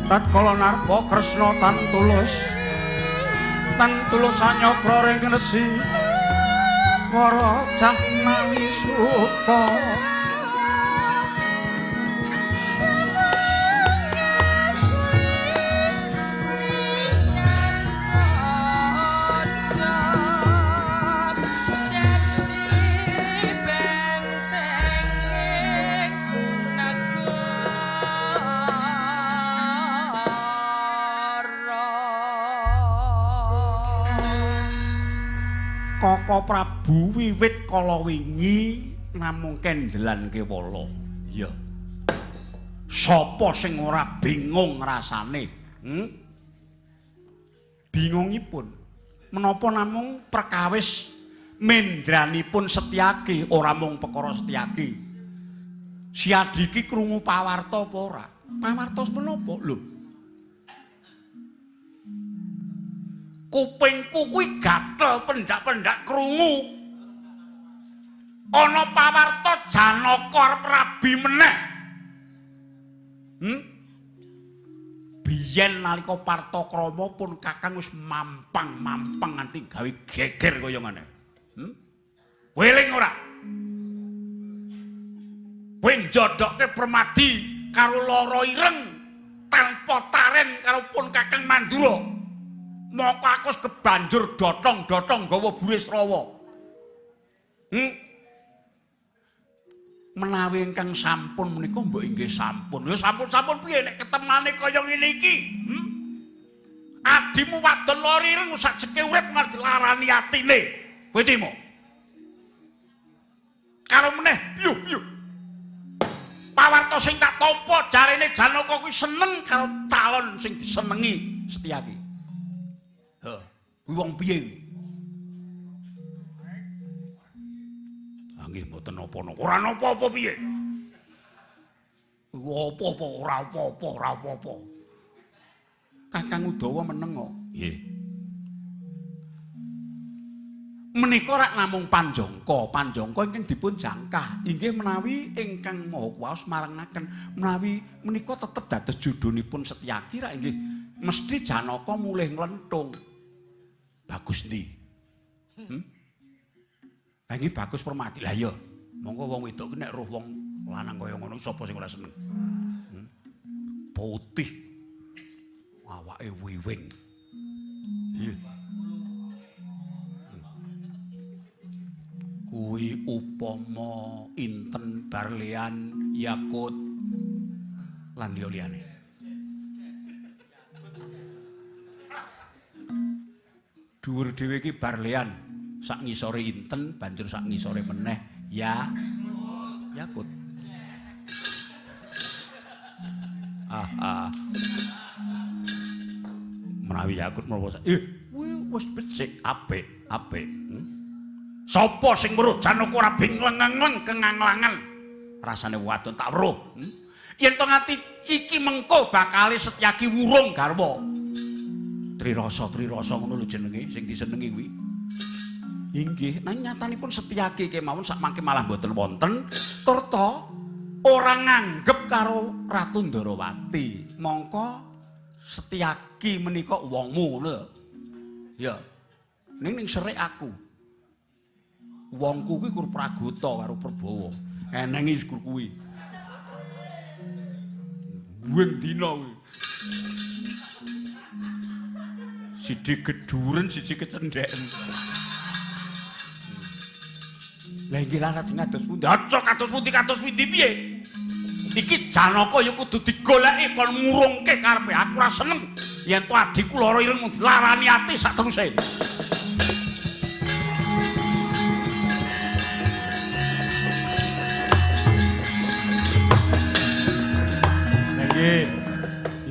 Tatkala narpa Kresna tan tulus, tan tulus anyokra ring resi para cah Nalisuta. Kaka Prabu wiwit kala wingi namung kendelan kewala. Iya. Sapa sing ora bingung rasane? Bingungipun menapa namung perkawis mendranipun Setyaki, ora mung perkara Setyaki. Siadiki krungu pawarta apa ora? Pawarta menapa lho? Kupingku kuwi gatel pendak-pendak krungu. Ana pawarta Janaka arep rabi meneh. Biyen nalika Partakrama pun Kakang wis mampang-mampang nganti gawe geger kaya ngene. Kowe eling ora? Kowe njodokke Permadi karo Lara Ireng tanpa taren karo pun Kakang Mandura. Moko aku wis kebanjur dotong-dotong gawa Burisrawa. Menawi ingkang sampun menika mbok inggih sampun. Ya sampun-sampun piye nek ketemane kaya ngene iki? Adimu wadon Lara Ireng sajeke urip ngerti larani atine. Kowe trimo. Karo meneh piyu-piyu. Pawarta sing tak tampa jarene Janaka kuwi seneng karo calon sing disenengi Setyaki. Heh, kuwi wong piye kuwi? Ah nggih mboten napa-napa. Ora napa-apa piye? Apa-apa ora apa-apa, ora apa-apa. Kakang Udawa meneng kok. Nggih. Menika rak namung panjangka, panjangka ingkang dipun jangkah. Inggih menawi ingkang Maha Kuwaos marengaken menawi menika tetep dados jodhonipun Setyaki rak inggih mesti Janaka mulih nglenthung. Bagus ndi? Lah iki bagus Permadi. Lah iya, monggo wong wedok ki nek roh wong lanang kaya ngono sapa sing ora seneng? Putih. Awake wiwing. Iya. Kuwi upama inten barlean yakut lan liya-liyane. Dhuwur dhewe iki barlean sak ngisore inten banjur sak ngisore meneh ya yakut. Ah ah. Menawi yakut menapa kuwi wis becik apik apik. Sapa sing weruh Janaka ora bingleng-ngleng kenganglangan rasane wadon tak weruh. Yen to nganti iki mengko bakale Setyaki wurung garwa. Trirasa-trirasa ngono lho jenenge sing disenengi kuwi. Inggih, nanging nyatanipun Setyaki kemawon sakmangke malah mboten wonten turta ora nganggep karo Ratu Ndarawati. Mongko Setyaki menika wongmu ngono lho. Ya. Ning ning serik aku. Wongku kuwi kur Pragota karo Perbawa. Enenge kur kuwi. Buwing dina kuwi. Siji geduren, siji kecendheken. Lah inggih lajeng kados pundi? Aja kados pundi kados pundi piye? Iki Janaka ya kudu digoleki kon ngurungke karepe. Aku ora seneng yen to adhiku Lara Ireng mung dilarani ati sak teruse. Lah nggih.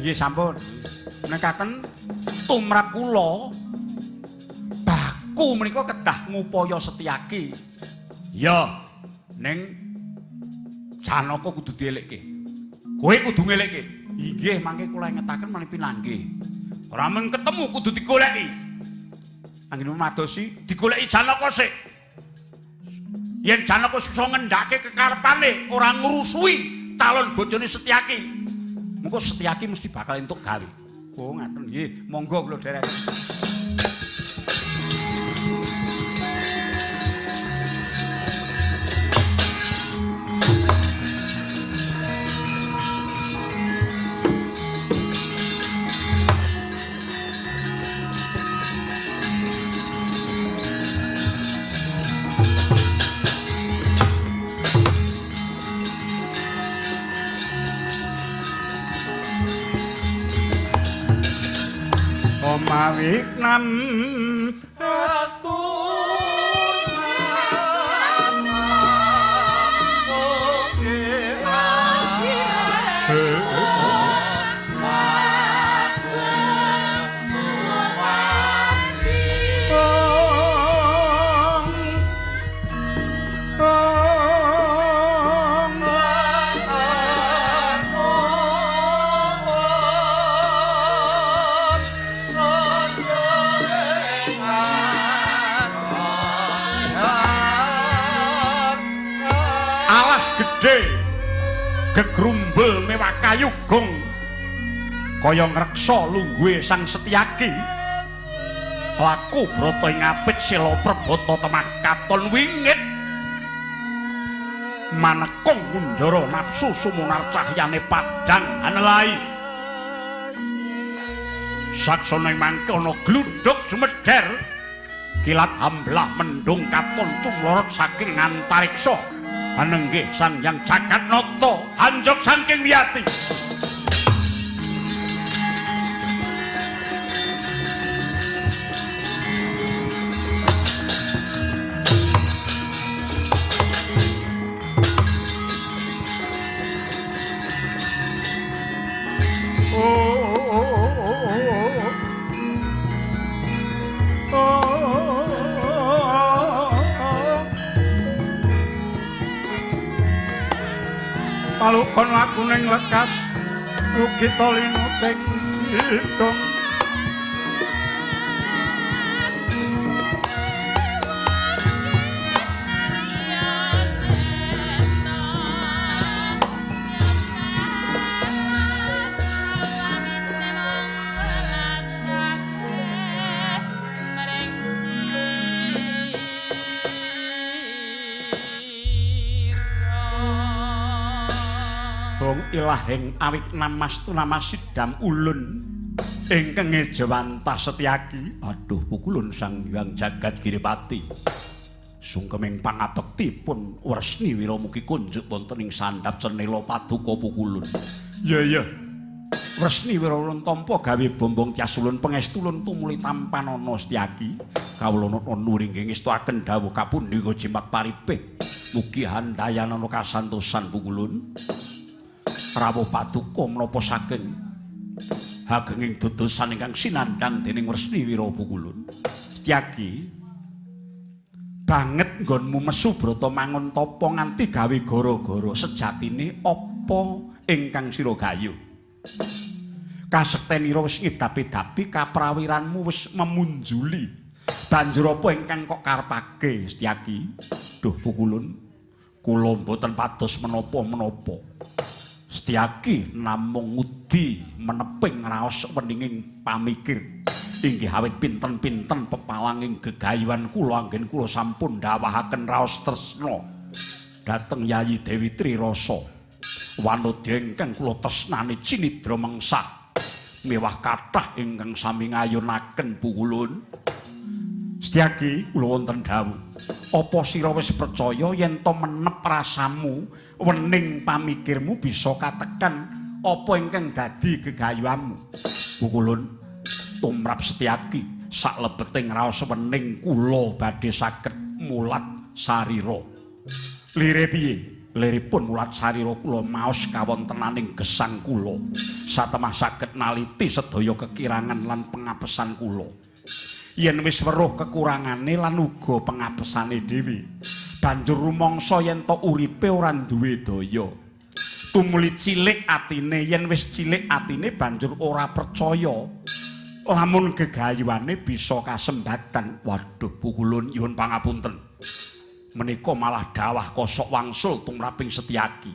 Nggih sampun. Nekaken tumrap kula baku menika kedah ngupaya Setyaki. Ya, ning Janaka kudu dielekke. Kowe kudu ngelekke. Inggih, mangke kula ingetaken menawi pinanggih. Ora mung ketemu kudu digoleki. Anggene madosi digoleki Janaka sik. Yen Janaka iso ngendhake kekarepane, ora ngrusuhi calon bojone Setyaki, Mengko Setyaki mesti bakal entuk gawe. Oh ngaten nggih, monggo kula derek. Omawiknam gegrumbel mewah kayu gong kaya ngreksa lungguhe Sang Setyaki laku brata ing apit sila prabata temah katon wingit manekung kunjara nafsu sumunar cahyane padhang hanelai saksana ing mangke ana gludhug jumedher kilat hamblah mendung katon cumlorot saking antariksa. Anenggih Sang Hyang Jagatnata anjog saking wiyati. Palukon lakuning lekas ugi tolinuting hitung. Ilahing awik namastu namasidam ulun ingkang ngejawantah Setyaki. Aduh pukulun Sang Hyang Jagat Giripati. Sungkeming pangabekti pun wresni wira mugi kunjuk wonten ing sandhap cenela paduka pukulun. Ya ya. Wresni wira ulun tampa gawe bombong tias ulun pangestu ulun tumuli tampanana Setyaki. Kawula nata inggih ngestuaken dawuh kapundhi jimat paripih. Mugi handayanana kasantosan pukulun. Rawuh paduka menapa saking hagenging dudusan ingkang sinandhang dening Wresni Wira pukulun. Setyaki banget nggonmu mesu brata mangun tapa nganti gawe gara-gara sejatine apa ingkang sira gayuh. Kasektenira wis ngidapi-dapi kaprawiranmu wis memunjuli. Banjur apa ingkang kok karepake Setyaki? Duh pukulun, kula mboten pados menapa-menapa. Setyaki namung ngudi meneping raos weninging pamikir. Inggih awit pinten-pinten pepalanging gegayuhan kula anggen kula sampun ndawahaken raos tresna dhateng Yayi Dewi Trirasa. Wanodya ingkang kula tresnani cinidra mengsah mewah kathah ingkang sami ngayunaken pukulun. Setyaki kula wonten dawuh. Apa sira wis percaya yen to menep rasamu, wening pamikirmu bisa katekan apa ingkang dadi gegayuhanmu? Pukulun tumrap Setyaki saklebeting raos wening kula badhe saged mulat sarira. Lire piye? Liripun mulat sarira kula maos kawontenaning gesang kula. Satemah saged naliti sedaya kekirangan lan pengapesan kula. Yen wis weruh kekurangane lan uga pengapesane dhewe, banjur rumangsa yen to uripe ora duwe daya. Tumuli cilik atine, yen wis cilik atine banjur ora percaya lamun gegayuhane bisa kasembatan. Waduh pukulun nyuwun pangapunten. Menika malah dawah kosok wangsul tumraping Setyaki.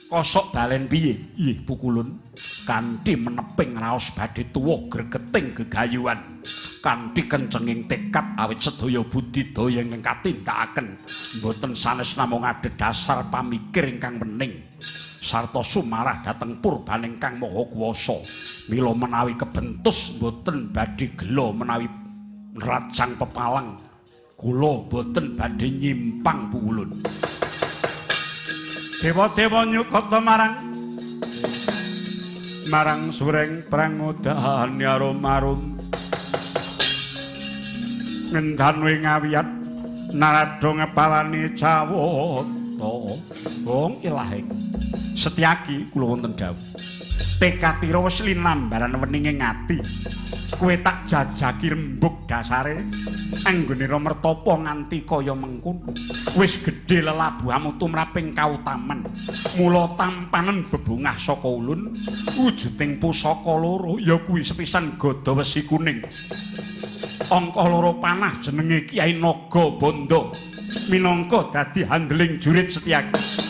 Kosok balen piye? Ih, pukulun kanthi meneping raos badhe tuwa gregeting gegayuhan. Kanthi kencenging tekad awit sedaya budidaya ingkang katindakaken mboten sanes namung adhedhasar pamikir ingkang wening sarta sumarah dhateng purbaning Kang Maha Kuwasa. Mila menawi kebentus mboten badhe gela menawi nrajang pepalang kula mboten badhe nyimpang pukulun. Dewa-dewa nyukata marang sureng prangodahan arum-arum ngendan ing awiyat narada ngepalani cawata. Wong ilahing Setyaki kula wonten dawuh. Tekatira wis linambaran weninge ati. Kowe tak jajaki rembug dasare anggone mertapa nganti kaya mengkono. Wis gedhe lelabuhamu tumraping kautaman. Mula tampanen bebungah saka ulun wujuding pusaka loro ya kuwi sepisan gada wesi kuning. Angka loro panah jenenge Kyai Naga Bandha minangka dadi handeling jurit Setyaki.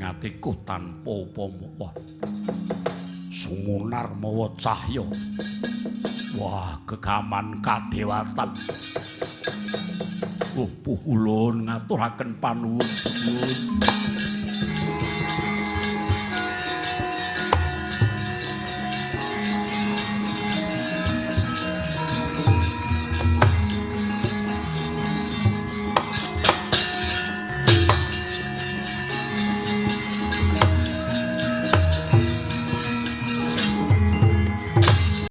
Atiku tanpa upama. Wah, sumunar mawa cahya. Wah, gegaman kadewatan. Oh, puhulun ngaturaken panuwun.